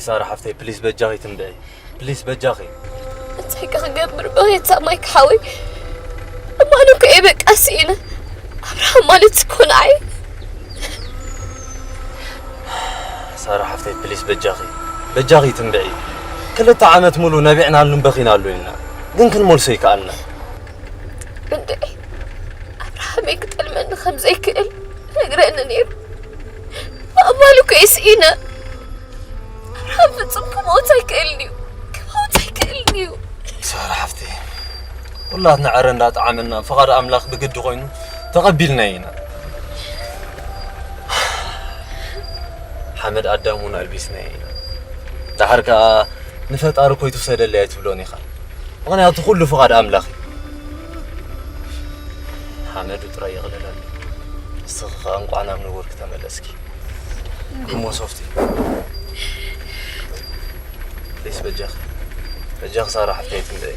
ሳራ ሓፍተይ፣ ፕሊስ በጃኺ ትንብዒ። ፕሊስ በጃኺ። እንታይ ከ ክገብር በሬታ ማይክ ሓወይ? እማኑ እኮ እየ በቃ ስኢነ። ኣብርሃም ማለት እኮ ንዓይ። ሳራ ሓፍተይ፣ ፕሊስ በጃኺ። በጃኺ ትንብዒ። ክልተ ዓመት ሙሉ ነቢዕናሉን በኺናሉ ኢና። ግን ክንመልሶ ይከኣልና። እንድዒ ኣብርሃመይ ክጠልመኒ ከም ዘይክእል ነግረኒ ነይሩ። ምቕባል እኮ እየ ስኢነ። ኣብርሃም ፍጹም ክመውት ኣይክእልን እዩ። ክመውት ኣይክእልን እዩ። ሳራ ሓፍተይ፣ ኩላትና ዕረ እንዳጠዓመና ፍቓድ ኣምላኽ ብግዲ ኮይኑ ተቐቢልናዮ ኢና። ሓመድ ኣዳም እውን ኣልቢስናዮ ኢና። ደሓር ከኣ ንፈጣሪ እኮ ይትውሰደለይ ኣይትብሎን ኢኻ። ምኽንያቱ ኩሉ ፍቓድ ኣምላኽ እዩ። ሓመዱ ጥራይ የቕልለሉ። ንስኺ ኸኣ እንቋዕ ናብ ንቡርኪ ተመለስኪ። እሞ ሶፍቲ፣ ፕሊስ በጃኺ፣ በጃኺ ሳራ ሓፍተይ ትንበይ።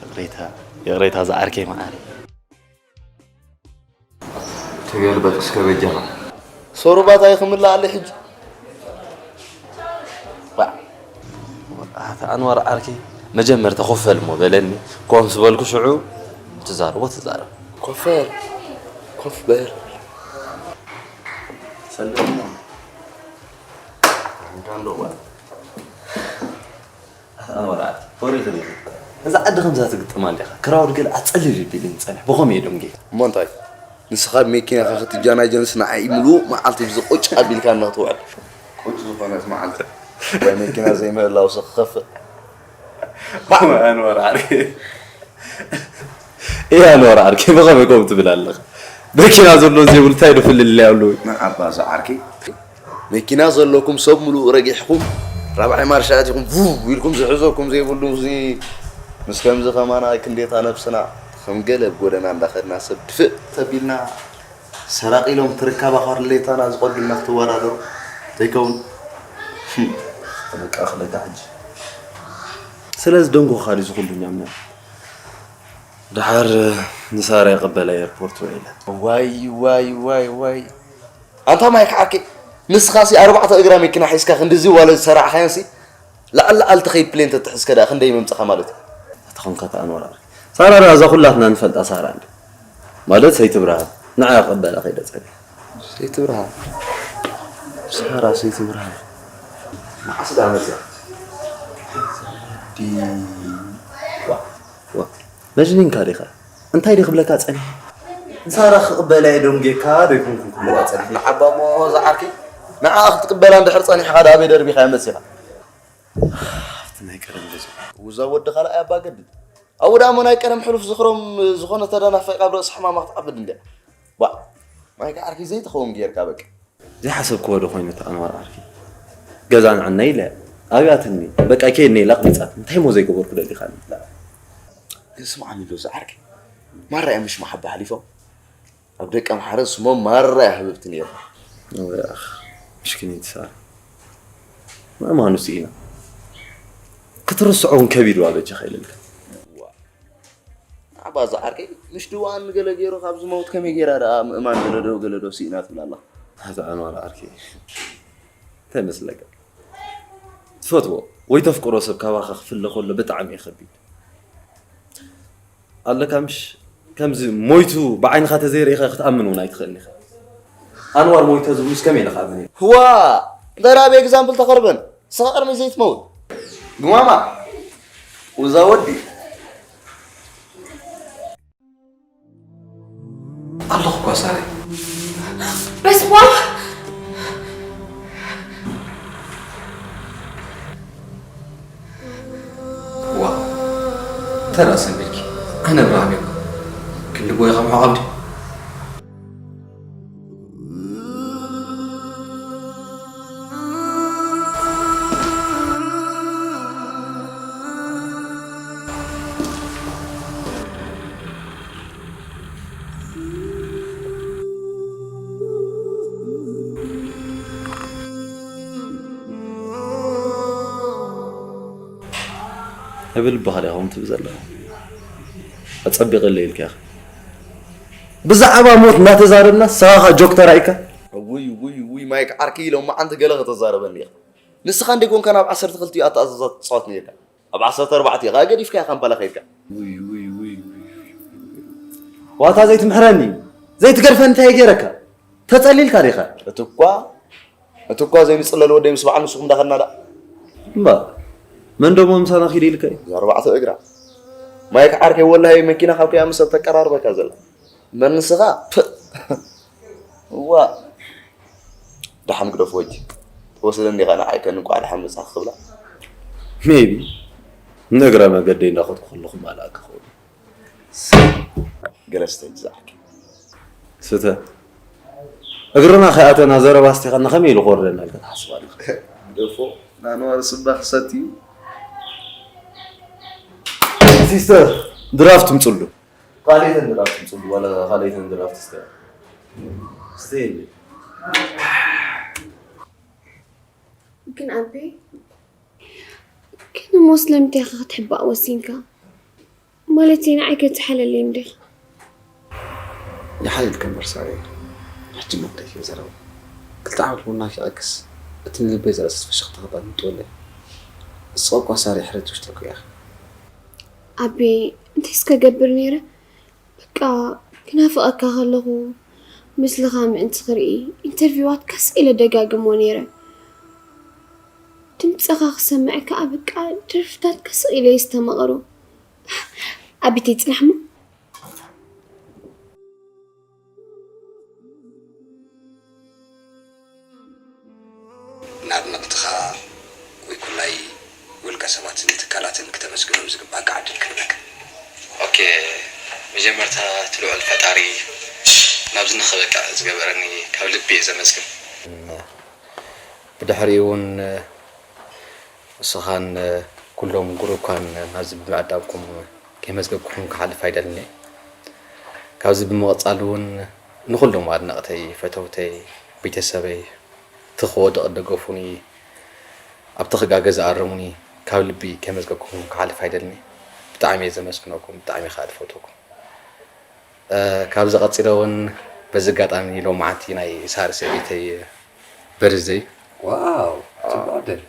ይቕሬታ፣ ይቕሬታ ዝዓርከይ መዓረይ። ተገልበጥ እስከ በጃኻ። ሶሩባታይ ክምልኣለይ ሕጂ። ዋ። ኣታ ኣንዋር ዓርከይ፣ መጀመርታ ኮፍ በል እሞ በለኒ። ኮፍ ምስ በልኩ ሽዑ ትዛረቦ ትዛረብ። ኮፍ በል። ኮፍ በል። ሰለና። እንካን ዶ ዋ። ኣታ ኣንዋር ዓርከይ፣ ወሬ ተበይኑ። እዛ ዓዲ ከምዛ ትግጥማ እንዲኻ። ክራውድ ገለ ኣጸልል ይብል እዩ ዝጸንሕ። ብኸመይ እዮም ጌጋ? እሞ እንታይ? ንስኻ ብመኪናኻ ክትጃናጀንስ ንዓይ ምሉእ መዓልቲ ብዚ ቁጭ ኣቢልካ እናትውዕል። ቁጭ ዝኾነት መዓልቲ። ወይ መኪና ዘይምህላውስ ክኸፍእ። ኣንዋር ዓርከይ። እያ ኣንዋር ዓርከይ፣ ብኸመይ ከምኡ ትብል ኣለኻ? መኪና ዘሎ ዘይብሉ እንታይ ዶ ፍልልይ ኣለዎ? ንዓባ እዛ ዓርከይ። መኪና ዘለኩም ሰብ ምሉእ ረጊሕኩም ራብዓይ ማርሻ ኣቲኹም ቡብ ኢልኩም ዝሕዘኩም ዘይብሉ እዚ ምስ ከምዚ ከማና ክንዴታ ነብስና ከም ገለ ኣብ ጎደና እንዳኸድና ሰብ ድፍእ ተቢልና ሰራቂ ኢሎም ትርካባ ካርሌታና ዝቐዱልና ክትወዳደሩ ዘይከውን በቃ ክለካ ሕጂ ስለዚ ደንጎኻ ድዩ ዝኹሉ እኛ ምናምን ደሓር ንሳራ ይቕበላ ኤርፖርት ውዒለ። ዋይ ዋይ ዋይ ዋይ ኣንታ ማይክ ዓርከይ ንስኻሲ ኣርባዕተ እግራ መኪና ሒዝካ ክንድዚ ዋለ ዝሰራዕኻዮንሲ ላዕሊ ላዕሊ ትኸይድ ፕሌን ተትሕዝከ ደኣ ክንደይ መምጻኻ ማለት እዩ። ኣታ ኾንካ ተኣንወር ኣርኪ። ሳራ ደኣ እዛ ኩላትና ንፈልጣ ሳራ እንዲ። ማለት ሰይቲ ብርሃን። ንዓ ክቕበላ ከይደ ጸኒሐ። ሰይቲ ብርሃን? ሳራ ሰይቲ ብርሃን። መዓስ ደኣ መጺኣ? ዲ-፣ ዋ፣ ዋ። መጅኒንካ ዲኻ? እንታይ ዲ ክብለካ ጸኒሐ? ንሳራ ክቕበላ እየ ደንጌካ ዶ ኣይኮንኩን ክብለካ ጸኒሐ? ንዓባ እሞ እዛ ዓርኪ፣ ንዓኣ ክትቅበላ እንድሕር ጸኒሕኻ ደኣ ኣበይ ደርቢኻያ መጺኻ? ኣብቲ ናይ ቀደም ገዛ። ውዛ ወዲ ካልኣይ ኣባ ገድድ። ኣብኡ ደኣ እሞ ናይ ቀደም ሕሉፍ ዝኽሮም ዝኾነ ተደናፊቕካ ኣብ ርእሲ ሕማማ ክትዓብድ እንድያ። ባ፣ ማይክ ዓርኪ ዘይትኸውን ጌርካ በቃ። ዘይሓሰብክዎ ዶ ኮይኑ እቲ ኣንዋር ዓርኪ? ገዛ ንዕነይ ኢለ ኣብያትኒ። በቃ ከይድኒ ኢላ ኣቕቢጻት። እንታይ እሞ ዘይገበርኩ ደሊኻኒ? ግን ስምዓኒ ዶ እዚ ዓርኪ? ማራ እዮም ምሽ መሓባ ሓሊፎም። ኣብ ደቂ ኣምሓረ ስሞም ማራ እያ ህብብቲ ነይራ። እወ፣ ኣኽ፣ ምሽኪኒት ሳራ። ምእማኑ ስኢና። ክትርስዖ እውን ከቢድ ዋ በጃኻ ኢለልካ። ዋ። ኣባ እዛ ዓርከይ፣ ምሽ ድዋን ገለ ገይሩ ካብ ዝመውት ከመይ ገይራ ደኣ ምእማን ገለ ዶ ገለ ዶ ስኢና ትብል ኣላ? ኣታ ኣንዋር ዓርከይ፣ እንታይ መስለካ? ትፈትዎ ወይ ተፍቅሮ ሰብ ካባኻ ክፍለ ከሎ ብጣዕሚ እዩ ከቢድ። ኣለካ ምሽ? ከምዚ ሞይቱ ብዓይንኻ ተዘይርኢኻ ክትኣምን እውን ኣይትኽእልን ኢኻ። ኣንዋር ሞይተ ዝብሉስ ከመይ ኢለ ክኣምን እየ? ህዋ! እንታይ ደኣ ብኤግዛምፕል ተቐርበን? ንስኻ ቅድሚ ዘይትመውት። ግማማ! ውዛ ወዲ! ኣለኹ እኳ ሳሪ። በስመ ኣብ! ዋ፣ እንታይ ደኣ ሰሚዕኪ? ኣነ እብርሃም እየ። ክንዲ ጎይኻ ምሕቋም ድዩ? እብል በሃሊ ኢኹም ትብል ዘለኹ። ኣጸቢቐለይ ኢልካ ኢኻ። ብዛዕባ ሞት እናተዛረብና፣ ንስኻ ኸኣ ጆክ ተራኢካ? ውይ፣ ውይ፣ ውይ፣ ማይክ ዓርከይ፣ ሎማዓንቲ ገለ ከተዛረበኒ ኢኻ። ንስኻ እንደ ኮንካ ናብ ዓሰርተ ክልተ ኣተኣዛዛ ትጻወት ነይርካ። ኣብ ዓሰርተ ኣርባዕተ ኢኻ ገዲፍካያ ካምፓላ ከይድካ። ውይ፣ ውይ፣ ውይ፣ ውይ። ዋታ ዘይትምሕረኒ፣ ዘይትገድፈኒ እንታይ ገይረካ? ተጸሊልካ ዲኻ? እቲ እኳ፣ እቲ እኳ ዘይንጽለል ወደይ ምስ በዓል ንስኹም እንዳኸድና ደኣ። እምባ፣ መን ደሞ ምሳና ኪድ ኢልካ እዩ? እዛ ኣርባዕተ እግራ። ማይክ ዓርከይ፣ ወላሂ መኪና ካብ ከያ ምስ ሰብ ተቀራርበካ ዘላ። እምበር ንስኻ፣ ፕእ። እዋ። ደሓን ግደፎ ወጂ። ትወስደኒ ኢኻ ንዓይ ከ እንቋዕ ደሓን መጻእካ ክብላ። ሜይቢ፣ ንእግረ መገደይ እንዳኸድኩ ከለኹ ማልኣካ ክኸውን። ገለ ስተ እንጂ ዝዓርከይ። ስተ። እግርና ከይኣተና ዘረባ ኣስቲኻና ከመይ ኢሉ ክወርደና ኢልካ ትሓስብ ኣለኻ? ግደፎ፣ ንኣንዋር ስባ ክሰቲ እዩ። ሲስተር፣ ድራፍት ምጽሉ። ካልኣይተን ድራፍት ምጽሉ፣ ዋላ ካልኣይተን ድራፍት እስከ። እስተ የለ። ግን ኣቤ፣ ግን እሞ ስለምንታይ ኢኻ ክትሕባእ ወሲንካ? ማለተይ ንዓይ ከትሓለለይ እንዲኻ? ይሓልልኪ እምበር ሳሪ፣ ሕጂ እሞ ክደይ ዘረባ። ክልተ ዓመት ቡና ኪቐክስ፣ እቲ ንልበይ ዘርእሰስ ፍሽኽታ ክበሃል ምጥወለይ። ንስኺ እኳ ሳሪ ሕረቲ ውሽጠይ እኮ ኢኺ። ኣቤ፣ እንታይ እስከ ገብር ነይረ? በቃ፣ ክናፍቐካ ከለኹ፣ ምስልኻ ምእንቲ ክርኢ፣ ኢንተርቪዋትካ ስቕ ኢለ ደጋግሞ ነይረ። ድምጽኻ ክሰምዕ ከኣ፣ በቃ፣ ደርፍታትካ ስቕ ኢለ የስተማቕሮ። ኣቤት፣ ይጽናሕሞ። ንኣድነቕትኻ ወይ ኩላይ ውልቀ ሰባትን ትካላትን ክተመስግኖም ዝግባእካ ዕድል ክህበካ። ኦኬ፣ መጀመርታ እቲ ልዑል ፈጣሪ ናብዚ ንኽበቅዕ ዝገበረኒ ካብ ልቢ እየ ዘመስግን። ብድሕሪኡ እውን ንስኻን ኩሎም ጉሩብካን ናብዚ ብምዕዳምኩም ከየመስገንኩኹም ክሓልፍ ኣይደልን እየ። ካብዚ ብምቕጻል እውን ንኹሎም ኣድነቕተይ፣ ፈተውተይ፣ ቤተሰበይ፣ እቲ ክወድቕ ዝደገፉኒ፣ ኣብቲ ክጋገ ዝኣረሙኒ ካብ ልቢ ከየመስገንኩኹም ክሓልፍ ኣይደልን እየ። ብጣዕሚ እየ ዘመስግነኩም፣ ብጣዕሚ ከኣ ዝፈትወኩም። እ፣ ካብዚ ቀጺለ እውን በዚ ኣጋጣሚ ሎማዓንቲ ናይ ሳሪ ሰበይተይ በርዝደይ። ዋው፣ ጽቡቕ ዕድል።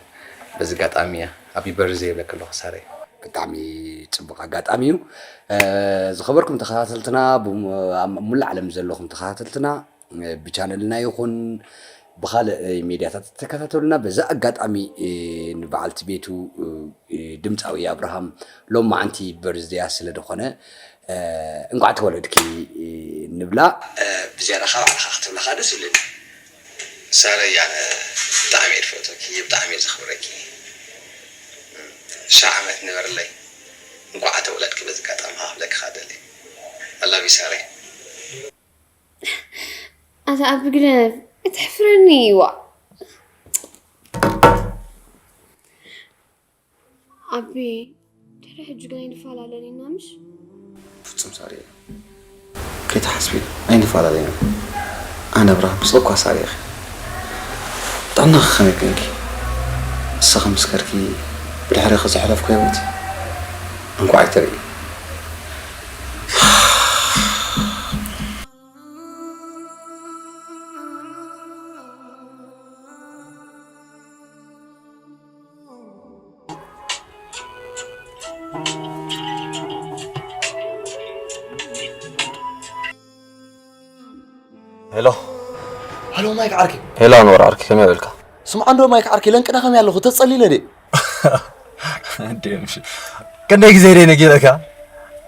በዚ ኣጋጣሚ ሃፒ በርዝደይ ይብለኪ ኣለኹ ሳረይ። ብጣዕሚ ጽቡቕ ኣጋጣሚ እዩ። ዝኸበርኩም ተኸታተልትና፣ ኣብ ሙሉእ ዓለም ዘለኹም ተኸታተልትና፣ ብቻነልና ይኹን ብኻልእ ሚድያታት ተከታተሉና። በዛ ኣጋጣሚ ንበዓልቲ ቤቱ ድምፃዊ ኣብርሃም ሎም መዓንቲ በርዝደያ ስለ ዝኾነ፣ እንኳዕ ተወለድኪ ንብላ። ብዝያዳ ካብ ባዕልኻ ክትብላ ከዓ ደስ ይብለኒ። ሳረይ፣ ኣነ ብጣዕሚ እየ ዝፈትወኪ፣ ብጣዕሚ እየ ዘኽብረኪ። ሺሕ ዓመት ንበርለይ። እንኳዕ ተወለድኪ። በዚ ኣጋጣሚ ክብለኪ ከዓ ደሊ። I love you ሳረይ። ኣታ ኣቢ ግደፍ፣ እተሕፍረኒ። ዋእ። ኣቢ፣ ድሕሪ ሕጂ ግን ኣይንፈላለን ኢና ምሽ? ፍጹም ሳርየ፣ ከይትሓስቢ፣ ኣይንፈላለን ኢና። ኣነ ብራህ ብጽ እኳ ሳርየ ኢኺ። ጥዕናኺ ከመይ ኮንኪ? ንስኺ ምስ ከድኪ ብድሕሪኺ ዘሕለፍኩ ህይወት እንኳዕ ኣይትርኢ። ሄሎ ሄሎ ማይክ ዓርኪ። ሄሎ ኣንዋር ዓርኪ ከመይ ውዕልካ? ስምዓ እንዶ ማይክ ዓርኪ ለንቅና ከመይ ኣለኹ ተጸሊለ ድየ? ክንደይ ግዜ ድየ ነጊረካ?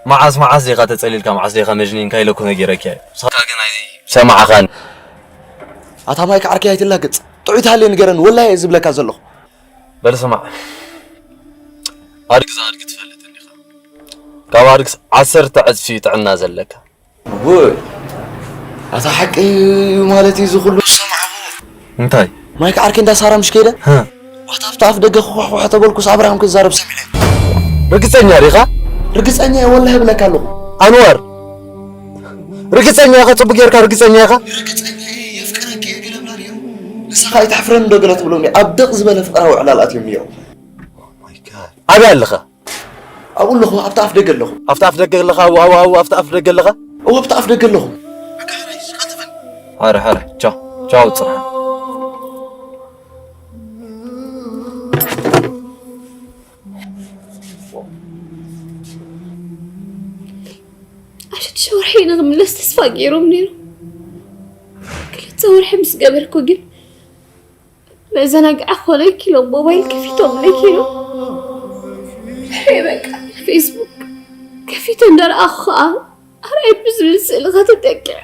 መዓስ መዓስ ዲኻ ተጸሊልካ መዓስ ዲኻ መጅኒንካ ኢለኩ ነጊረካ እየ። ንስኻ ግን ኣይሰማዕኻን። ኣታ ማይክ ዓርከይ ኣይትላገጽ። ጥዑይ ተሃልየ ንገረኒ ወላሂ እየ ዝብለካ ዘለኹ። በል ስማዕ። ኣድግስ ኣድጊ ትፈልጥ እንዲኻ። ካብ ኣድግስ ዓሰርተ ዕጽፊ እዩ ጥዕና ዘለካ። ውይ ኣታ ሓቀይ እዩ ማለት እዩ ዝኹሉ ዝሰማዕኹ። እንታይ? ማይክ ዓርከይ እንዳ ሳራ ምሽ ከይደ? ዋታ ኣብቲ ኣፍ ደገ ክኳሕኳሕ ተበልኩስ ኣብርሃም ክዛረብ ሰሚዐ። ርግጸኛ ዲኻ? ርግጸኛ እየ ወላሂ እብለካ ኣለኹ። ኣንዋር ርግጸኛ ኢኻ? ጽቡቕ ጌርካ ርግጸኛ ኢኻ? ርግጸኛ እየ የፍቅረኪ እየ ገለ ብላ ድዮም? ንስኻ ኣይትሕፍረኒ ዶ ገለ ትብሎም ድዩ? ኣብ ደቕ ዝበለ ፍቕራዊ ዕላል ኣትዮም እዮም። ኣበይ ኣለኻ? ኣብኡ ኣለኹ፣ ኣብቲ ኣፍ ደገ ኣለኹ። ኣብቲ ኣፍ ደገ ኣለኻ? ኣብኡ፣ ኣብኡ፣ ኣብኡ፣ ኣብቲ ኣፍ ደገ ኣለኻ? እወ፣ ኣብቲ ኣፍ ደገ ኣለኹ። በቃ፣ ሕራይ፣ ቀልጥፈን። ሕራይ፣ ሕራይ፣ ቻው፣ ቻው፣ ጽንሓ። ኣብ ሽዱሽተ ወርሒ ንኽምለስ ተስፋ ገይሮም ነይሮም። ክልተ ወርሒ ምስ ገበርኩ ግን መዘናግዒ ክኾነኪ ኢሎም ሞባይል ከፊቶምለይ ከይዶም። ድሕሪ በቃ ፌስቡክ ከፊተ እንዳረኣኹ ከዓ ኣርኣይ ብዝብል ስእልኻ ተጠቂዐ።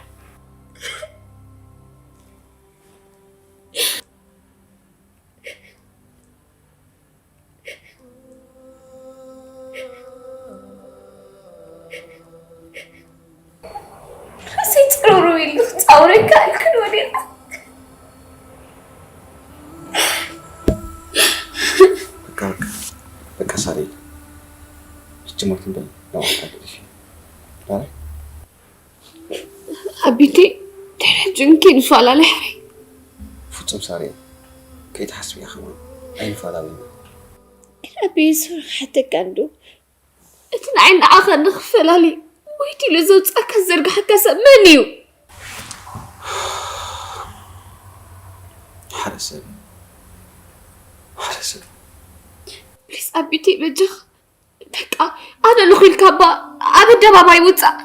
ራሰይ ጽርውርው ኢሉ ክጻወረካ ኣልክን ወዲቓ። በቃ በቃ በቃ ሳሪ ሕጂ ሞት እንበል ናባዕልካ ገዲፊ ዳረ ኣቢተይ ድሕሪ ሕጂ ግን ከይንፈላለ ሕራይ። ፍጹም ሳሪ ከይትሓስብያ ከማን ኣይንፈላለን ኢና። ግን ኣቢ ሶሪ ክሓተካ እንዶ እቲ ንዓይ ንዓኻ ንኽፈላሊ ሞይት ኢሉ ዘውጻእካ ዝዘርግሓካ ሰብ መን እዩ? ሓደ ሰብ ሓደ ሰብ ፕሊስ ኣቢተይ በጃኻ በቃ ኣነ ኣለኹ ኢልካ እባ ኣብ ኣደባባይ ውጻእ።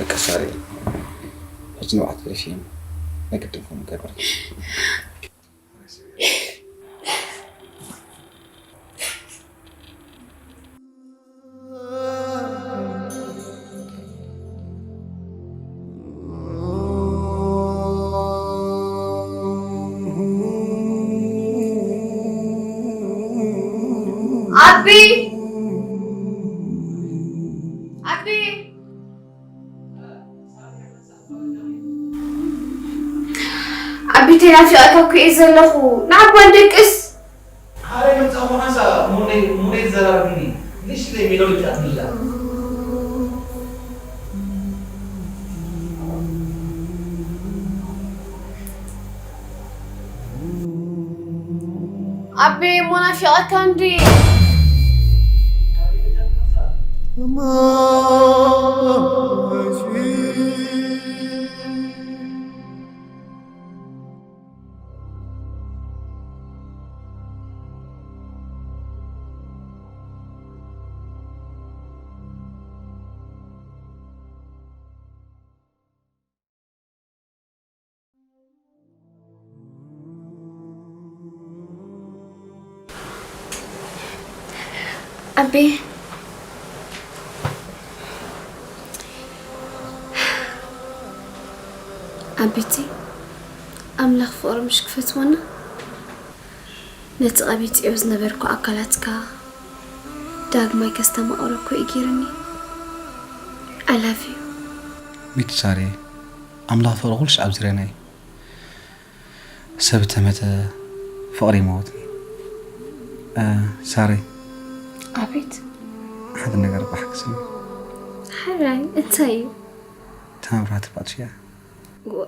በቃ ሳሪ ሕጂ ንብዓት ገደፊ ናይ ግድን ከምኡ ገበርኪ። ኣቢ ኣቢ ኣቢ ተናፊቐካ እኮ እየ ዘለኹ። ንዓባ ንደቅስ። ካበይ መጻኹ ሓንሳ ሙነይ ሙነይ ዘራርብኒ ንእሽተይ ሜሎዲ ጫት ብላ። ኣቤ እሞ ናፊቐካ እንድየ። ኣቤ፣ ኣቤቲ፣ ኣምላኽ ፍቕሪ ምሽ ክፈትወና፣ ነቲ ቀቢጸዮ ዝነበርኩ ኣካላትካ ዳግማይ ከስተማቕረኩ እዩ ገይሩኒ። I love you። ሚቲ ሳሪ፣ ኣምላኽ ፍቕሪ ኩሉ ሽዓብ ዝረና እዩ። ሰብ ተመተ ፍቕሪ ይመውት። እ፣ ሳሪ። ኣቤት። ሓደ ነገር እባ ሓግዝኒ። ሓራይ፣ እንታይ እዩ? እታ መብራህቲ ባጥሽያ። ዋ።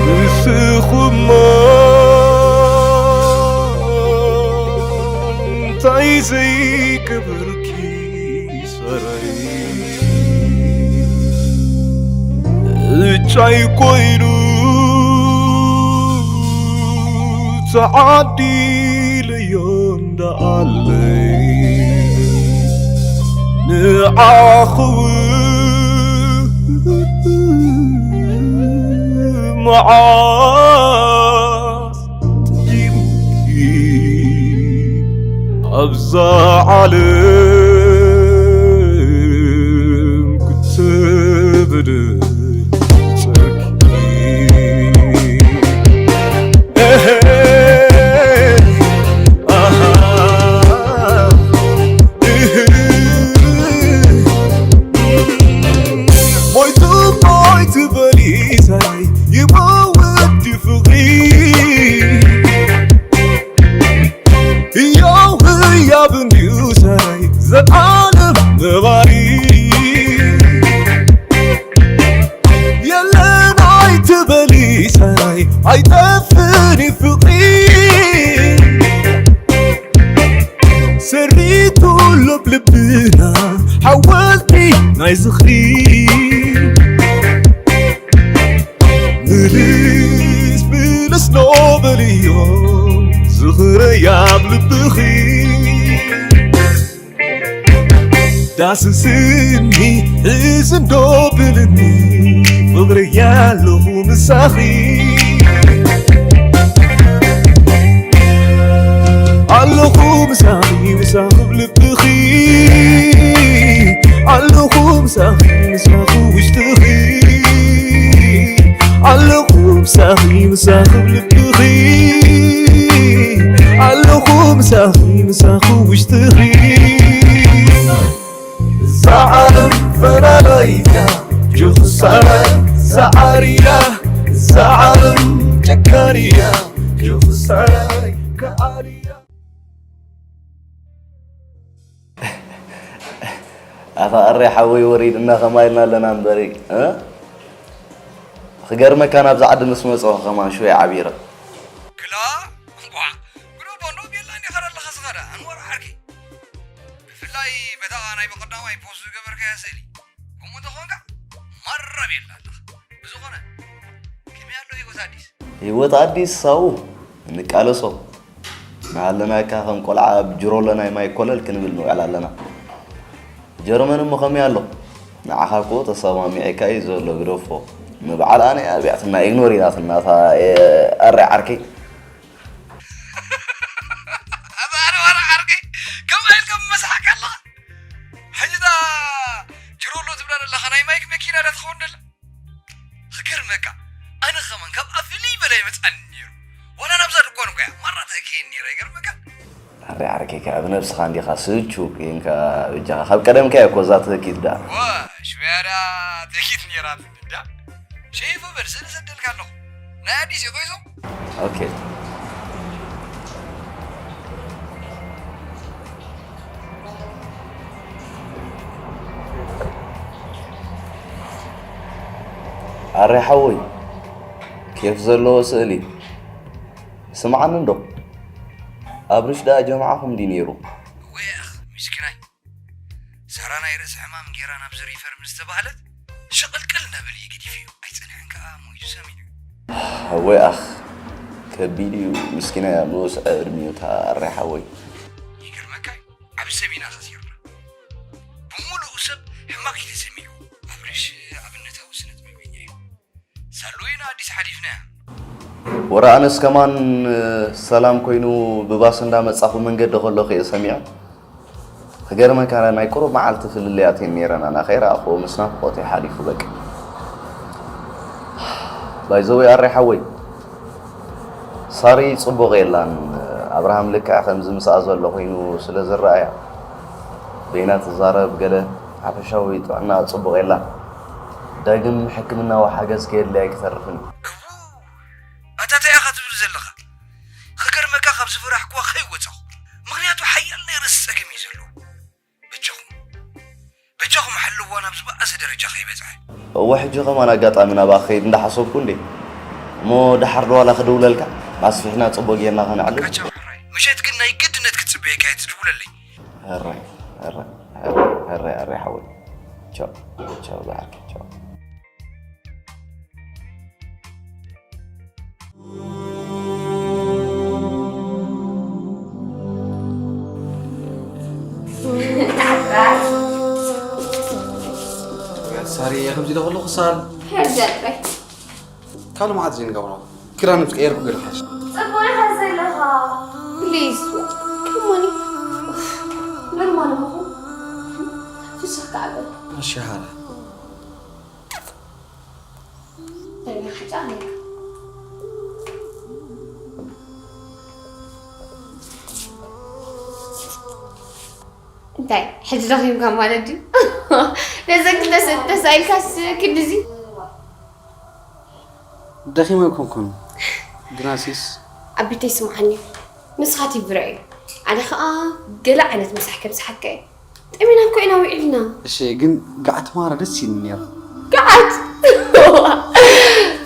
ንስኹማ እንታይ ዘይገበርኪ ሰራይ እጫይ ኮይኑ ተዓዲለዮ እንዳኣለይ ንዓኽው መዓስ ጥዒምኪ ኣብዛ ዓለም ክትበደል ጸርኪ። ሞይቱ ሞይቱ በሊሳይ ይመውት ፍቕሪ ህያው ህያብ እንድዩ ሰራይ ዘልዓለም ነባሪ የለን ኣይትበሊ ሰራይ ኣይጠፍእን እዩ ፍቕሪ ሰሪቱ ሎብ ልብና ሓወልቲ ናይ ዝኽሪ ምልስ ምልስ ዶ በልዮ ዝኽረይ ኣብ ልብኺ ዳስስኒ ሕዝን ዶ ብልኒ ፍቕረይ ኣለኹ ምሳኺ ኣለኹ ምሳኺ ምሳኺ ኣብ ልብኺ ኣለኹ ምሳኺ ምሳኺ ውሽጥኺ ኣለኹ ምሳኺ ምሳኺ ኣብ ልብኺ ኣለኹ ምሳኺ ምሳኺ ውሽጥኺ እዛ ዓለም ፈላላይታ ጆኽሳራ እዛ ዓርያ እዛ ዓለም ጨካንያ ጆኽሳራ ከዓርያ ኣፋ ኣረ ሓወይ ወሪድና ከማይ ኢልና ኣለና እምበሪ እ? ክገርመካ ናብዚ ዓዲ ምስ መፅኦ ከማን ሽወይ ዓቢረ ክላ እንኳዕ ግዶ ቦንዶ ቤላ እንዲኻ ዘለኻ ዝኸዳ ኣንዋር ዓርኪ ብፍላይ በታ ናይ በቐዳማይ ፖስት ዝገበርካያ ስእሊ ከምኡ እንተኾንካ ማራ ቤላ ኣለኻ። ብዝኾነ ከመይ ኣሎ ህይወት ኣዲስ? ህይወት ኣዲስ ሳው ንቃለሶ። ንሃለና እካ ከም ቆልዓ ኣብ ጅሮሎ ናይ ማይ ኮለል ክንብል ንውዕል ኣለና። ጀርመን እሞ ከመይ ኣሎ? ንዓኻ እኮ ተሰማሚዐካ እዩ ዘሎ ግደፎ። ንበዓል ኣነ ኣብያትና ኢግኖር ኢላትና እታ ኣረ ዓርከይ። ኣረ ወረ ዓርከይ ከምኣ ኢልካ ምመስሓካ ኣለኻ። ሕጂ እታ ጅሮሎ ትብላ ዘለኻ ናይ ማይክ መኪና ዳ ትኸውን ደላ? ክገርመካ ኣነ ከማን ካብ ኣፍሊ በላይ መጻኒ ነይሩ። ዋላ ናብዛ ድኳን እኮ እያ ማራ ተእከየኒ ነይራ ይገርመካ። ኣረ ዓርከይ ከኣ ብነብስኻ እንዲኻ ስቹ ኮንካ በጃኻ ካብ ቀደምካ እኮ እዛ ትህኪት ዳ። ዋ ሽበያ ዳ ትህኪት ነይራ ትብል ዳ። ሸይፉ በል ስእሊ ሰደልካ ኣለኹ። ናይ ኣዲስ እዩ ኮይዞም። ኦኬ። ኣረ ሓወይ ኬፍ ዘለዎ ስእሊ። ስምዓኒ እንዶ ኣብርሽ ደኣ ጀምዓኹም ድዩ ነይሩ? እወ ኣኽ ምስኪናይ። ሳራ ናይ ርእሲ ሕማም ጌራ ናብ ዝሪፈር ምስ ተባህለት ሽቕልቅል እንዳበለ እዩ ገዲፍዮ። ኣይጸንሐን ከኣ ሞይቱ ሰሚዑ። እወ ኣኽ ከቢድ እዩ ምስኪናይ ኣብ ንኡስ ዕድሚኡ እታ ኣረ ሓወይ። ይገርመካ እዩ። ዓቢ ሰብ ኢና ከሲርና። ብምሉኡ ሰብ ሕማቕ እዩ ተሰሚዑ። ኣብርሽ ኣብነታዊ ስነ ጥበበኛ እዩ። ሳሉ ኢና ኣዲስ ሓሊፍናያ። ወረ ኣነስ ከማን ሰላም ኮይኑ ብባስ እንዳመጻኹ መንገዲ ከለኹ እየ ሰሚዐ። ክገርመካ ናይ ቁሩብ መዓልቲ ፍልልያት እየን ነይረን ኣነ ከይረኣኽዎ ምስ ናፍቖት እዩ ሓሊፉ በቃ። ባይዘወይ ኣሬ ሓወይ ሳሪ ጽቡቕ የላን። ኣብርሃም ልክዕ ከምዚ ምስኣ ዘሎ ኮይኑ ስለ ዝረኣያ በይና ትዛረብ ገለ ሓፈሻዊ ጥዕና ጽቡቕ የላን። ዳግም ሕክምናዊ ሓገዝ ከየድልያ ኣይክተርፍን እዩ። እዉ፣ ኣታ እንታይ ኢኻ ትብል ዘለኻ? ክገርመካ ካብ ዝፈራሕኩዋ ከይወጻኹ። ምኽንያቱ ሓያል ናይ ርእሲ ጸገም እዩ ዘለዎ። በጃኹም፣ በጃኹም ሓልዋ ናብ ዝበኣሰ ደረጃ ከይበጽሐ። እወ፣ ሕጂ ከማን ኣጋጣሚ ናብኣ ክኸይድ እንዳሓሰብኩ እንዴ። እሞ ደሓር ዶ ዋላ ክድውለልካ? ኣስፊሕና ጽቡቕ ጌርና ከነዕልል። ካቻ ሕራይ፣ ምሸት ግን ናይ ግድነት ክትጽበየካ እየ ትድውለለይ። ሕራይ፣ ሕራይ፣ ሕራይ፣ ሕራይ፣ ሕራይ ሓወይ። ቻው፣ ቻው፣ ዝሓርኪ፣ ቻው። ሳሪ፣ ከምዚ ኢለ ከለኹ ሳል። ሕርገጠይ። ካልእ መዓት ዘይንገብሮ። ክዳን ምስ ቀየርኩ ገለ ሓሽ። ጽቡቕ ኢኻ ዘለኻ። ፕሊዝ። ከሞኒ። ኖርማል እሞ። ፍሽኽ ከኣ በል። እሺ፣ ሃላ። እንታይ ሕጂ ደኺምካ ማለት ድዩ? ነዘን ክልተ ስእሊ ተሳኢልካስ ክንድዚ? ደኺመ ኣይኮንኩን፣ ግናሲስ። ኣቢተይ ስምዓኒ፣ ንስኻ ትብረ እዩ፣ ኣነ ኸኣ ገለ ዓይነት ምሳሕ ከምስሓካ እየ። ጠሚና እኮ ኢና ውዒልና። እሺ፣ ግን ገዓት ማራ ደስ ይብል ነይሩ። ገዓት?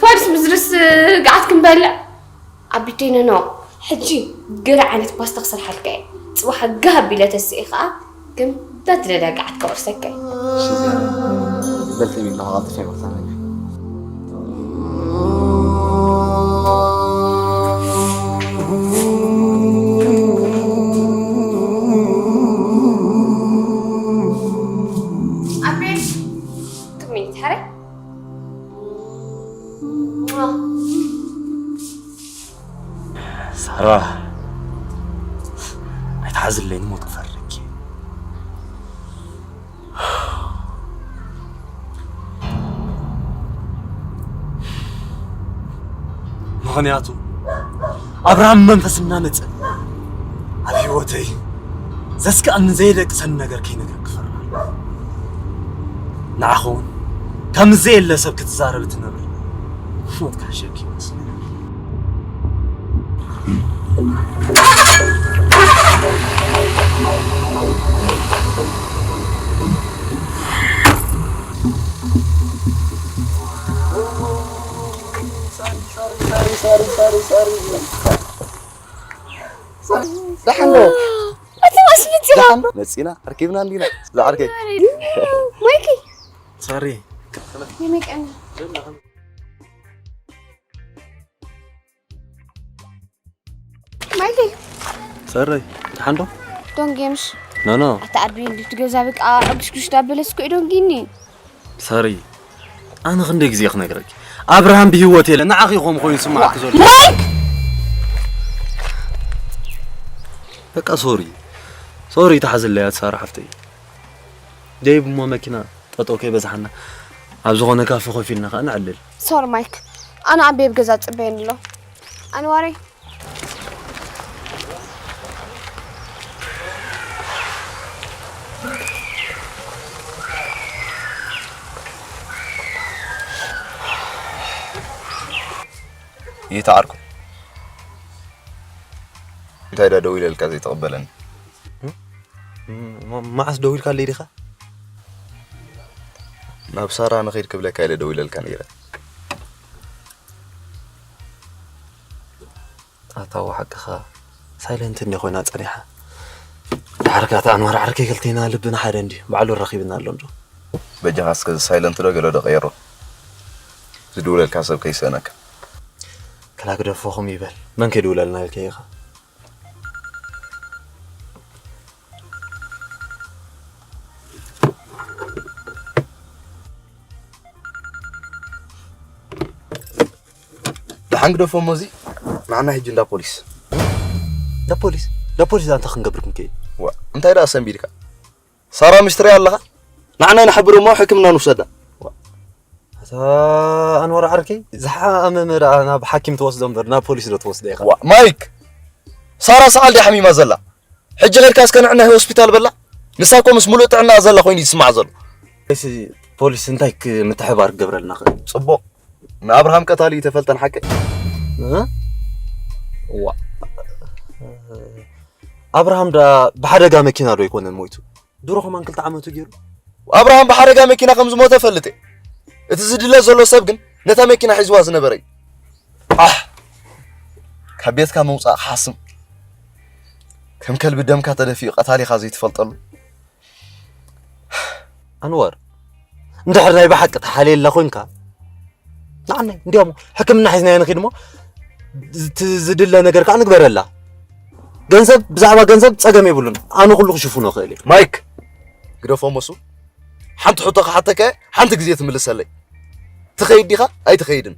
ፋርስ ምዝርስ ገዓት ክንበልዕ? ኣቢተይ ነኖ፣ ሕጂ ገለ ዓይነት ፓስታ ክሰርሓልካ እየ። ጽባሕ ጋህ ኣቢለ ተስኤ ኸኣ ግን እንዳትደልያ ገዓት ከቑርሰካ እየ። እሺ፣ ዚያዳ በልተሚ ኣለኹ፣ ቀልጢፈ ይወርታ ኣለኒ። ኣቤል፣ ክሚኒት ሕራይ። ሳራ፣ ኣይትሓዝለይን ሞት ክፈርደኪ። ምኽንያቱ ኣብርሃም መንፈስ እናመጸ ኣብ ህይወተይ ዘስክኣኒ ዘየደቅሰኒ ነገር ከይነግረኪ ክፈርድ። ንዓኺ እውን ከምዚ ዘየለ ሰብ ክትዛረቢ ትነብሪ ሞት ክሕሸኪ ይመስለኒ። ደሓን ዶ? ኣቲ ማስብት ኢኻ። ደሓን ዶ? መጺና፣ ረኪብና እንዲና። ዝዓርከይ። ማይኪ። ሳሪ፣ ይመቀኒ። ማይክ። ሰረይ፣ ደሓን ዶ? ዶን ጌምሽ። ኖ፣ ኖ። ኣታ ኣቢ እንዲ ትገዛ በቃ ዕጉሽ ጉሽ ዳበለስ እኮ ዶን ጊኒ። ሰሪ፣ ኣነ ክንደይ ግዜ ክነግረኪ? ኣብርሃም ብህይወት የለ፣ ንዓኺ ከም ኮይኑ ስማዕኪ ዘሎ። ማይክ! በቃ ሶሪ። ሶሪ፣ ተሓዝለያ ሳራ ሓፍተይ። ደይብ እሞ መኪና ጠጠው ከይበዝሓና፣ ኣብ ዝኾነ ካፌ ኮፍ ኢልና ከኣ ንዕልል። ሶሪ ማይክ፣ ኣነ ኣቤ ኣብ ገዛ ጽበየኒ ኣሎ። ኣንዋረይ። ይተዓርኩ። እንታይ ዳ ደው ኢለልካ ዘይተቐበለኒ? ም-፣ ም-፣ መዓስ ደው ኢልካለይ ዲኻ? ናብ ሳራ ንኸይድ ክብለካ ኢለ ደው ኢለልካ ነይረ። ኣታ ሓቅኻ፣ ሳይለንት እንደ ኮይና ጸኒሓ። ድሓር ከኣ ኣንዋር ዓርከይ ክልቴና ልብና ሓደ እንድዩ። ባዕሉ ኣራኺብና ኣሎ እንዶ። በጃኻ እስከ ሳይለንት ዶ ገለ ዶ ቀይሮ። ዝድውለልካ ሰብ ከይስእነካ። ክላ ግደፎኹም ይበል። መን ከይድውለልና ኢልካ ኢኻ? ደሓን ግደፎ እሞ እዚ ንዓና ሕጂ እንዳ ፖሊስ። እንዳ ፖሊስ? እንዳ ፖሊስ ኣንታ ክንገብር ክንከይድ? ዋ፣ እንታይ ደኣ ሰንቢድካ? ሳራ ምሽ ትሪኣ ኣለኻ? ንዓና ኢና ሕብር እሞ ሕክምና ንውሰዳ። ዋ። ኣታ ኣንዋር ዓርከይ፣ ዝሓመመ ደኣ ናብ ሓኪም ትወስዶ እምበር ናብ ፖሊስ ዶ ትወስዶ ኢኻ? ዋ፣ ማይክ! ሳራ ሰዓል ድያ ሓሚማ ዘላ? ሕጂ ኸድካ እስከ ንዕናይ ሆስፒታል በላ? ንሳ እኮ ምስ ሙሉእ ጥዕና ዘላ ኮይኑ እዩ ዝስማዕ ዘሎ። እሺ፣ ፖሊስ እንታይ ክ-፣ ምትሕብባር ክገብረልና ኽእል? ጽቡቕ። ንኣብርሃም ቀታሊ ተፈልጠን ሓቂ? እ? ዋ። ኣብርሃም ዳ ብሓደጋ መኪና ዶ ኣይኮነን ሞይቱ? ድሮ ከማን ክልተ ዓመቱ ገይሩ። ኣብርሃም ብሓደጋ መኪና ከም ዝሞተ ፈልጥ እየ። እቲ ዝድለ ዘሎ ሰብ ግን ነታ መኪና ሒዝዋ ዝነበረ እዩ። ኣሕ! ካብ ቤትካ ምውጻእ ክሓስም። ከም ከልቢ ደምካ ተደፊኡ ቀታሊኻ ዘይትፈልጠሉ። ኣንዋር፣ እንድሕር ናይ ብሓቂ ተሓልየላ ኮንካ፣ ንዓናይ እንዲያሞ ሕክምና ሒዝናዮ ንኺድ እሞ፣ እቲ ዝድለ ነገር ከዓ ንግበረላ። ገንዘብ፣ ብዛዕባ ገንዘብ ጸገም የብሉን። ኣነ ኩሉ ክሽፍኖ እኽእል እየ። ማይክ፣ ግደፎ እሞ እሱ። ሓንቲ ሕቶ ክሓተካ እየ፣ ሓንቲ ግዜ ትምልሰለይ። ትኸይድ ዲኻ ኣይትኸይድን?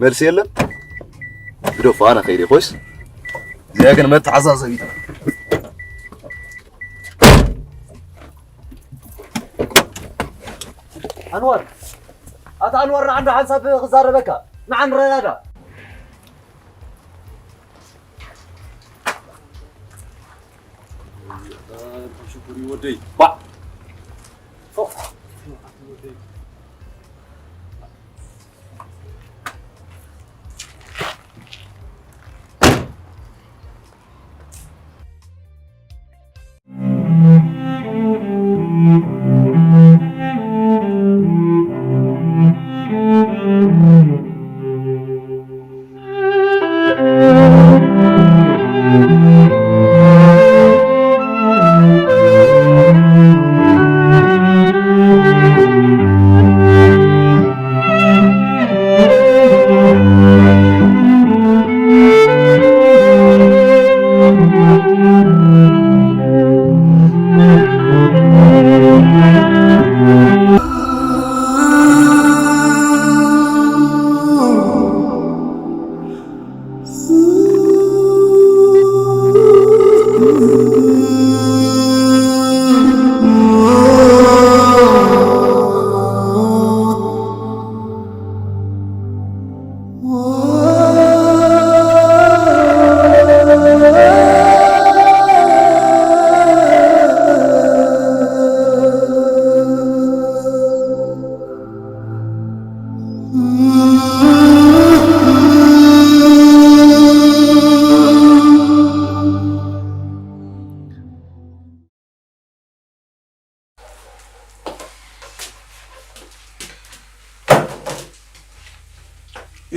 መልሲ የለን? ግደፎ፣ ኣነ ከይደ ኮይስ። እዚኣ ግን መተዓዛዘቢት። ኣንዋር፣ ኣታ ኣንዋር፣ ንዓንዶ ሓንሳብ ክዛረበካ። ንዓን ረዳዳ። ሽጉሪ ወደይ። ባ።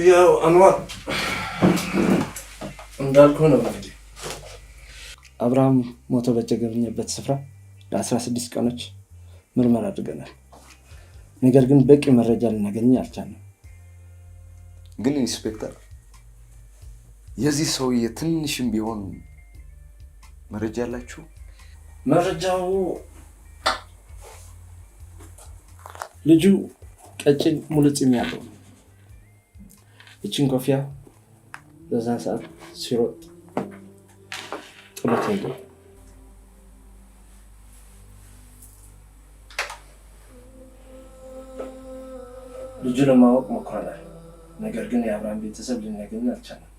ያው አንዋር እንዳልኩህ ነው እንግዲህ። አብርሃም ሞቶ በተገኘበት ስፍራ ለአስራ ስድስት ቀኖች ምርመራ አድርገናል። ነገር ግን በቂ መረጃ ልናገኝ አልቻልንም። ግን ኢንስፔክተር፣ የዚህ ሰውዬ ትንሽም ቢሆን መረጃ አላችሁ? መረጃው ልጁ ቀጭን ሙሉ ፂም ያለው ነው። እችን ኮፍያ በዛን ሰዓት ሲሮጥ ጥሎት ሄደ። ልጁ ለማወቅ ሞክረናል። ነገር ግን የአብርሃም ቤተሰብ ልናገኝ አልቻለም።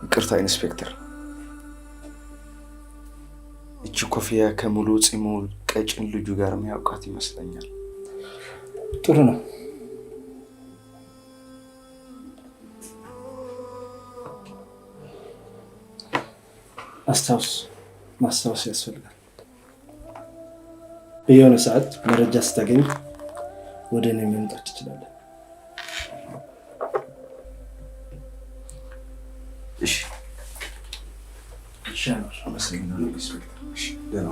ይቅርታ ኢንስፔክተር፣ እቺ ኮፍያ ከሙሉ ፂሙ ቀጭን ልጁ ጋር የሚያውቃት ይመስለኛል። ጥሩ ነው። አስታውስ፣ ማስታወስ ያስፈልጋል። በየሆነ ሰዓት መረጃ ስታገኝ ወደ እኔ መምጣት ትችላለህ። እሺ። እሺ፣ አመር። አመሰግናለሁ ኢንስፔክተር። እሺ፣ ደህና።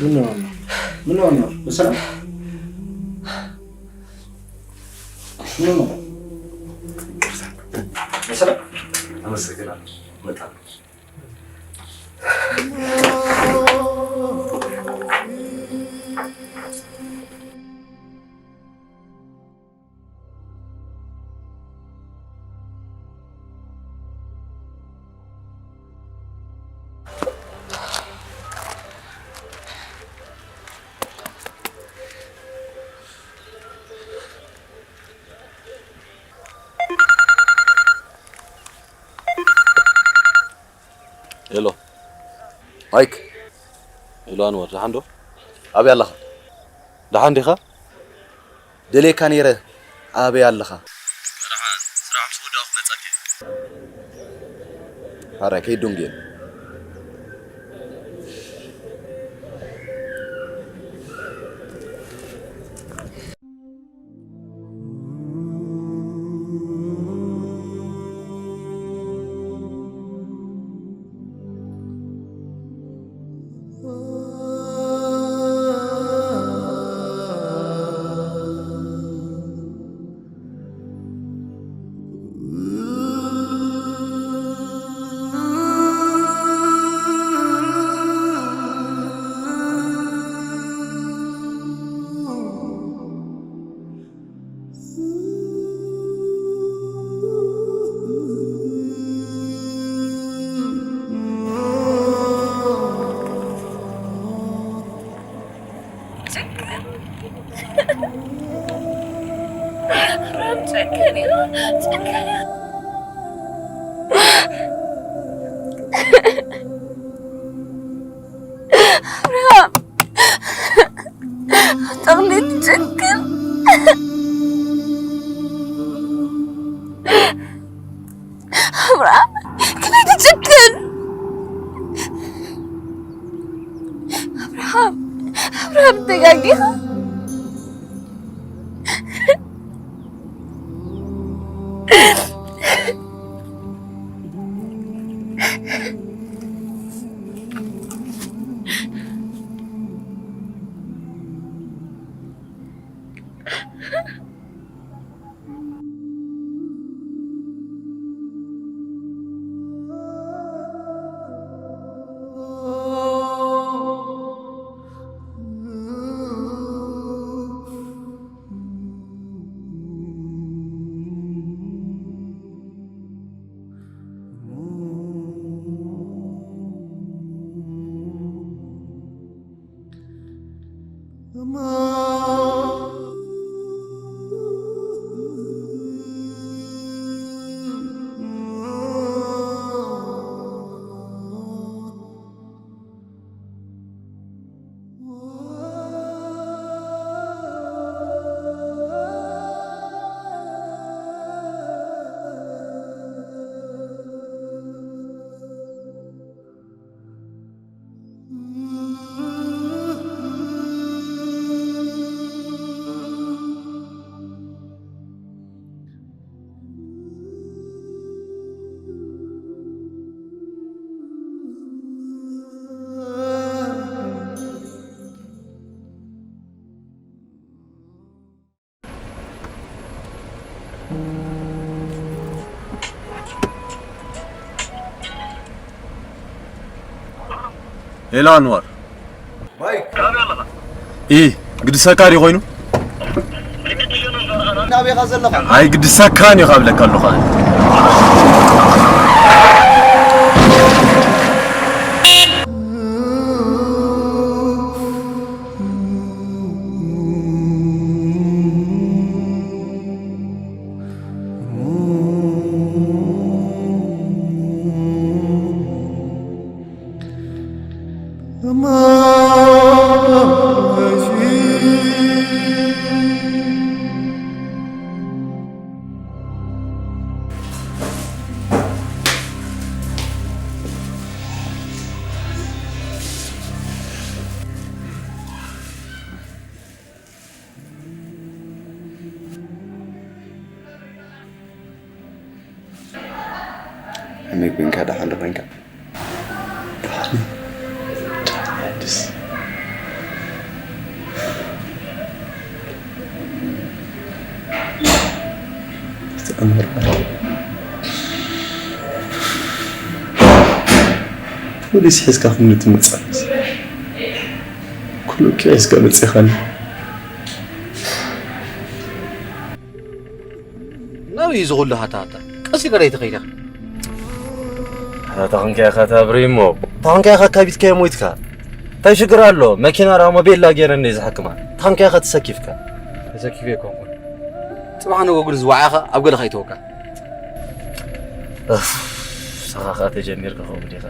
ምን ሆነ? ምን ሆነ? በሰላም? ምን ሆነ? በሰላም? አመሰግናለሁ። በጣም ሄሎ ማይክ። ሄሎ ኣንዋር፣ ደሓን ዶ? ኣበይ ኣለኻ? ደሓን ዲኻ? ደልየካ ነይረ፣ ኣበይ ኣለኻ? ደሓን፣ ስራሕ ምስ ወዳእኩ ክመጸካ እየ። ሓራይ ከይዱንጌን። ጨካን። ራም ጨካን እዩ። ጨካን እዩ። ራም ጠቕሊል ጨክን። አብርሃም፣ ከመይ ትጨክን? አብርሃም፣ አብርሃም፣ ተጋጊኻ። ሄሎ ኣንዋር። ማይክ። ኢ ግድሰካ ድዩ ኮይኑ? ናበይ ኢኻ ዘለኻ? ኣይ ግድሰካን እዩ ካብለካ ኣለኹ ኣነ። ከመይ ኮይንካ? ደሓን ዶ ኮይንካ? ደሓን እየ። ደሓን እየ፣ ደስ። እቲ ኣምር ፖሊስ ሒዝካ ክንዲ ትመጽእ፣ ኩሉ ሒዝካ መጺኻኒ። ናበይ እዩ እዚ ኩሉ ሃታሃታ? ቀስ ኢልካ ዶ ኣይትኸይድ ኢኻ? ኣታ ታኾንካ ኢኻ እታ ብሬሞ። ታኾንካ ኢኻ ኣካቢድካዮ ሞይትካ። እንታይ ሽግር ኣሎ? መኪና ራሞ ቤላ ገይረ እንደ ዝሓክማ። ታኾንካ ኢኻ ተሰኪፍካ። ተሰኪፈ ኣይኮንኩን። ጽባሕ ንጎ ግን ዝዋዓኻ ኣብ ገለ ከይተወካ። እፍ፣ ንስኻ ኸኣ ተጀሚርካ ከምኡ ዲኻ?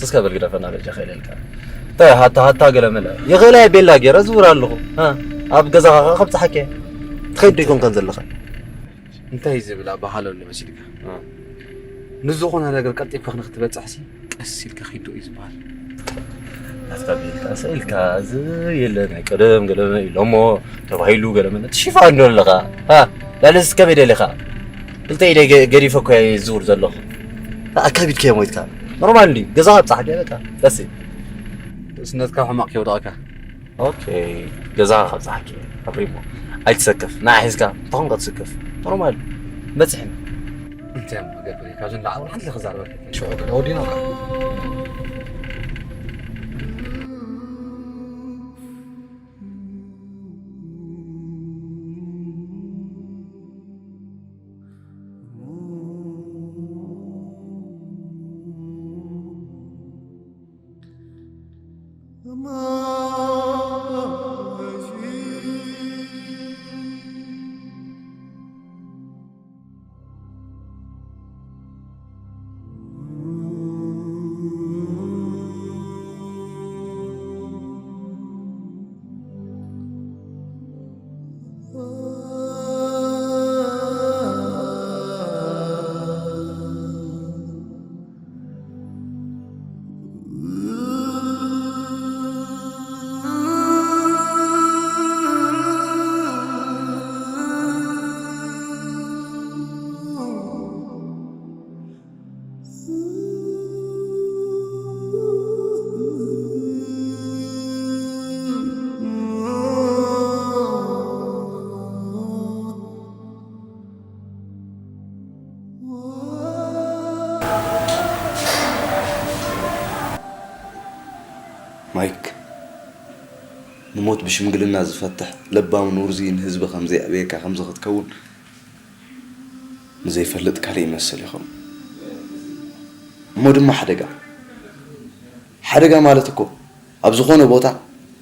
እስከ በል ግደፈና በጃኻ ኢለልካ። እንታይ ሃታ ሃታ ገለ መለ። ይኽእል እየ ቤላ ገይረ ዝውር ኣለኹ። ሃ፣ ኣብ ገዛኻ ኸኣ ከብጽሓካ እየ። ትኸይድ ዶ ኣይኮንካን ዘለኻ? እንታይ ዝብል ኣበሃህላ ኣሎ መሲልካ? እ። ንዝኾነ ነገር ቀልጢፍካ ንክትበጽሕሲ ቀስ ኢልካ ኺድ እዩ ዝበሃል። ናትካ ብኢልካ ሰኢልካ እዚ የለ ናይ ቀደም ገለ ኢሎሞ ተባሂሉ ገለ መለ ትሽፋ እንዶ ኣለኻ። ሃ፣ ላልስ ከመይ ደሊኻ? ክልተ ኢደይ ገ-፣ ገዲፈ እኮ እየ ዝዝውር ዘለኹ። ኣካቢድካዮ ሞይትካ። ኖርማል እንድዩ። ገዛኻ ኣብጽሓ በቃ። That's it። ርእስነትካ ሕማቕ ከይወድቐካ። ኦኬ፣ ገዛኻ ካብጽሓኪ ኣብሪሞ። ኣይትሰከፍ፣ ንዓ ሒዝካ እንተኾንካ ትስከፍ። ኖርማል፣ በጺሕና። እንታይ እሞ ክገብር እየ? ካብዚ ንላዕሊ ሓንቲ ክዛረበካ ሽዑ ግን ወዲና እኮ። ማይክ፣ ንሞት ብሽምግልና ዝፈትሕ ለባምን ውርዙይን ህዝቢ ከም ዘየዕበየካ ከምዚ ክትከውን ንዘይፈልጥ ካልእ ይመስል ይኸውን። እሞ ድማ ሓደጋ። ሓደጋ ማለት እኮ ኣብ ዝኾነ ቦታ፣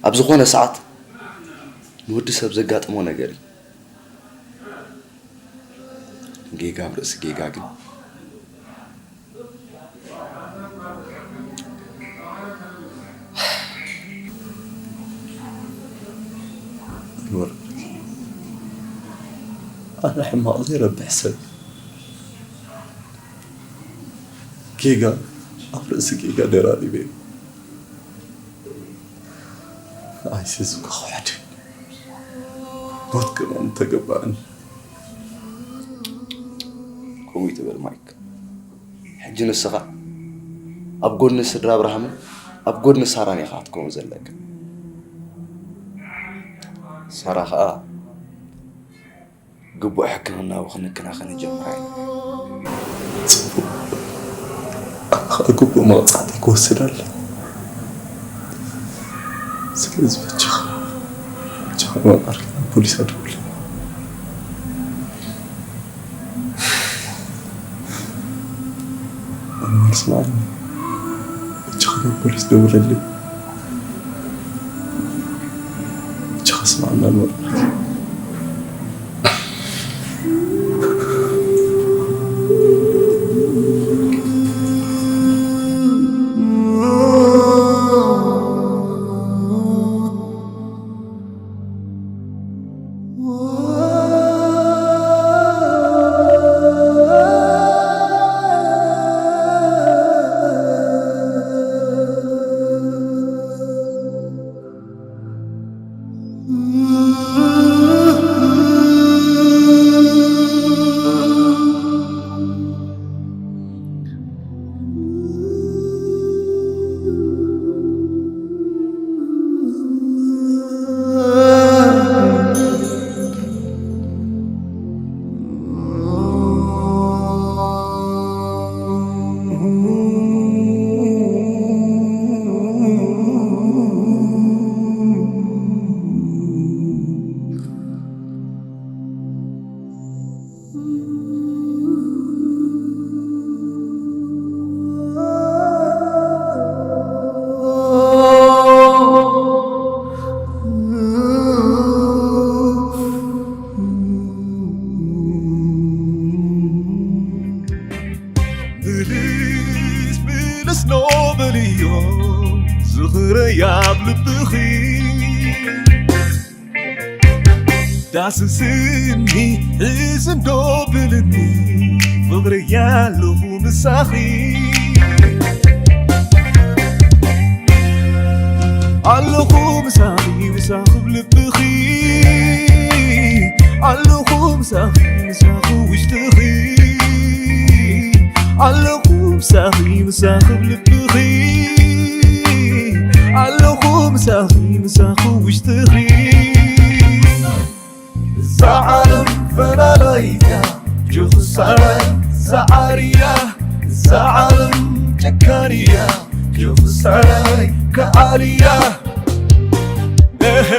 ኣብ ዝኾነ ሰዓት ንወዲ ሰብ ዘጋጥሞ ነገር እዩ። ጌጋ ኣብ ርእሲ ጌጋ ግን። ኑር፣ ኣነ ሕማቕ ዘይረብሕ ሰብ። ጌጋ ኣብ ርእሲ ጌጋ ደራሪበ። ኣይሲ ዝብካ ክውሕድ። ሞት ከማን ተገባእን። ከምኡ ይትበል ማይክ። ሕጂ ንስኻ ኣብ ጎድኒ ስድራ ኣብርሃምን ኣብ ጎድኒ ሳራን ኢኻ ክትከውን ዘለካ። ሳራ ኸኣ ግቡእ ሕክምናዊ ክንክና ከነጀምራ ኢና። ጽቡቕ። ኣነ ኸኣ ግቡእ መቕጻዕቲ ክወስድ ኣለኒ። ስለዚ በጃኻ፣ በጃኻ መማር ፖሊስ ኣደውል። ኣንዋር ስማዕኒ፣ በጃኻ ናብ ፖሊስ ደውለለይ። በጃኻ ስማዕኒ ኣንዋር። ምልስ ምልስ ዶ በልዮ፣ ዝኽረያ ኣብ ልብኺ። ዳስስኒ፣ ሕዝን ዶ ብልኒ፣ ፍቕረያ ኣለኹ ምሳኺ። ኣለኹ ምሳኺ፣ ምሳኺ ኣብ ልብኺ። ኣለኹ ምሳኺ፣ ምሳኺ ውሽጥኺ። ኣለኹ ምሳኺ፣ ምሳኺ ኣብ ልብኺ። ኣለኹ ምሳኺ፣ ምሳኺ ውሽጥኺ። እዛ ዓለም ፈላላይታ ጆኽሳራይ፣ እዛ ዓርያ፣ እዛ ዓለም ጨካንያ ጆኽሳራይ ከዓርያ። እህ፣